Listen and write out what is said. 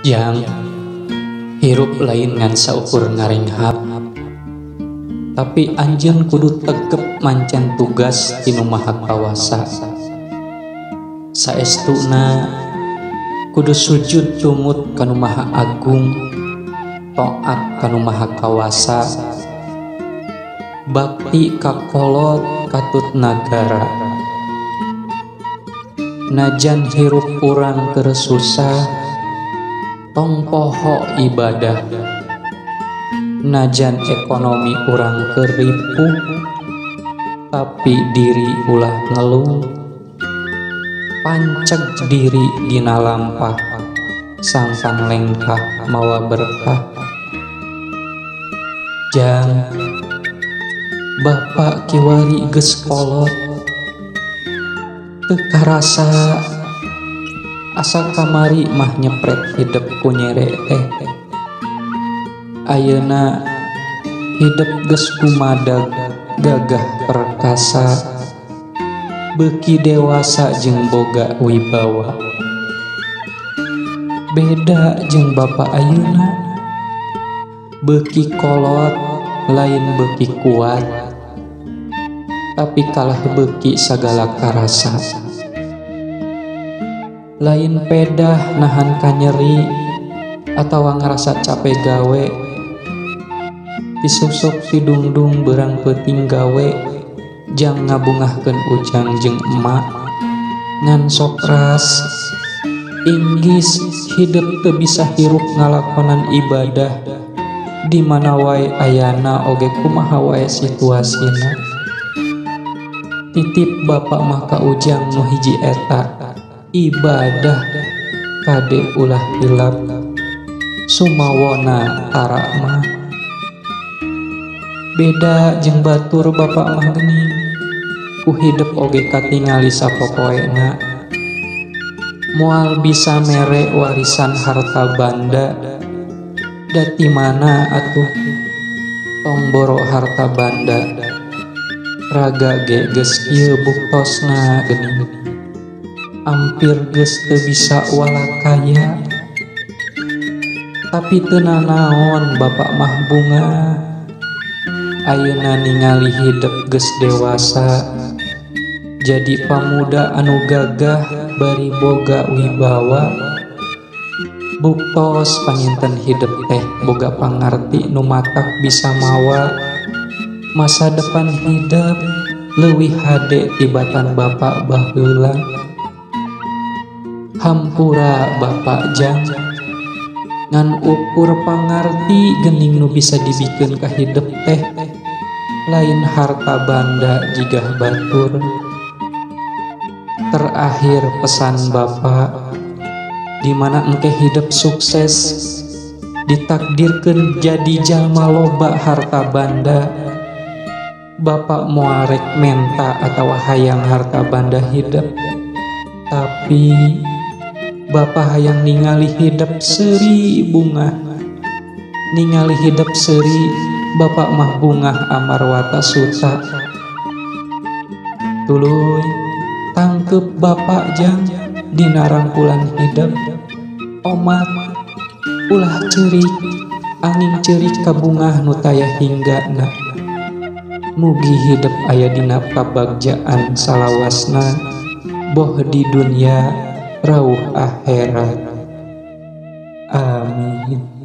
Jang hirup lain ngan saukur ngarenghap, tapi anjeun kudu tegep mancen tugas ti Nu Maha Kawasa. Saestuna kudu sujud tumut ka Nu Maha Agung, taat ka Nu Maha Kawasa, bakti ka kolot katut nagara. Najan hirup urang keur susah, tong poho ibadah. Najan ekonomi urang keur ripuh, tapi diri ulah ngeluh. Panceg diri dina lampah, sangkan lengkah mawa berkah. Jang bapak kiwari geus kolot, teu karasa asa kamari mah nyepret hidep ku nyere teh. Ayeuna hidep geus kumadag gagah perkasa, beuki dewasa jeung boga wibawa. Beda jeung bapa ayeuna, beuki kolot lain beuki kuat, tapi kalah beuki sagala karasa. Lain pedah nahan kanyeri atawa ngarasa capek gawe, tisusuk tidungdung berang peuting gawe jang ngabungahkeun ujang jeung emak. Ngan sok ras inggis hidep teu bisa hirup ngalakonan ibadah di mana wae ayana oge kumaha wae situasina. Titip bapak mah ka ujang nu hiji eta, ibadah kade ulah hilap, sumawona tara mah. Beda jeung batur bapak mah geuning, ku hidep oge katingali sapopoena. Moal bisa mere warisan harta banda, dati mana atuh tong boro harta banda. Raga ge geus kieu buktosna geuning, ampir geus teu bisa walakaya. Tapi teu nanaon bapak mah bunga, ayeuna ningali hidep geus dewasa, jadi pamuda anu gagah bari boga wibawa. Buktos panginten hidep teh boga pangarti nu matak bisa mawa masa depan hidep leuwih hade tibatan bapak baheula. Hampura bapak jang, ngan ukur pangarti geuning nu bisa dibikeun ka hidep teh lain harta banda jigah batur. Terakhir pesan bapak, di mana engke hidep sukses ditakdirkeun jadi jalma loba harta banda, bapak moal rek menta atawa hayang harta banda hidep, tapi bapak hayang ningali hidep seuri bungah. Ningali hidep seuri, bapak mah bungah amarwata suta. Tuluy tangkep bapak jang dina rangkulan hidep, omat ulah ceurik, angin ceurik ka bungah nu taya hinggana. Mugi hidep aya dina kabagjaan salawasna, boh di dunya rauh akhirat. Amin.